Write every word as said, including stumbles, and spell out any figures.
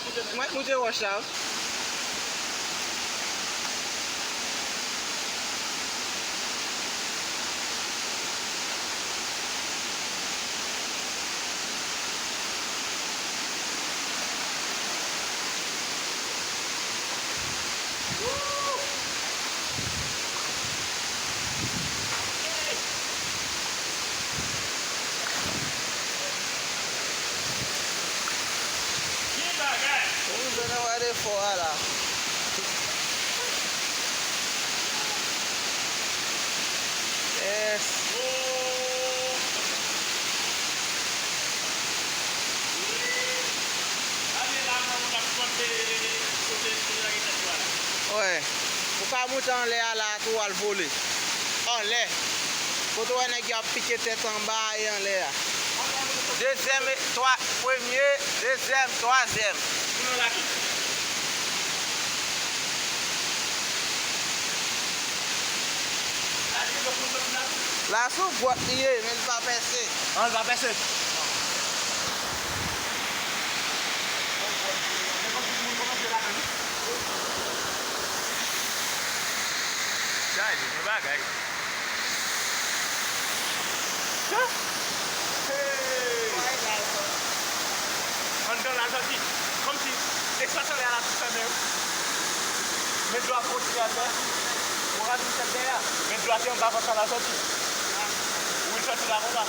Mwen moute wòch la wi. Ou bezwen nan wè defo a la. Yes. Wè, ou ka moute anlè a la tou, al vole. Anlè. Kote w wè nèg yo ap pike tèt anba e anlè a. Dezyèm, e, twa, premye, dezyèm, twazyèm. La sou gwòt li ye, men li pa pèse. An, li pa pèse. Gade, men bagay. Hey! Anndan la sòti. Kòmsi espas anlè a la tout fèmen wi. Men dlo a kontinye al dèyè. Ou ka vin fèt dèyè a. Men dlo a te anba vant la, la sòti. Ou vin sòti la konsa.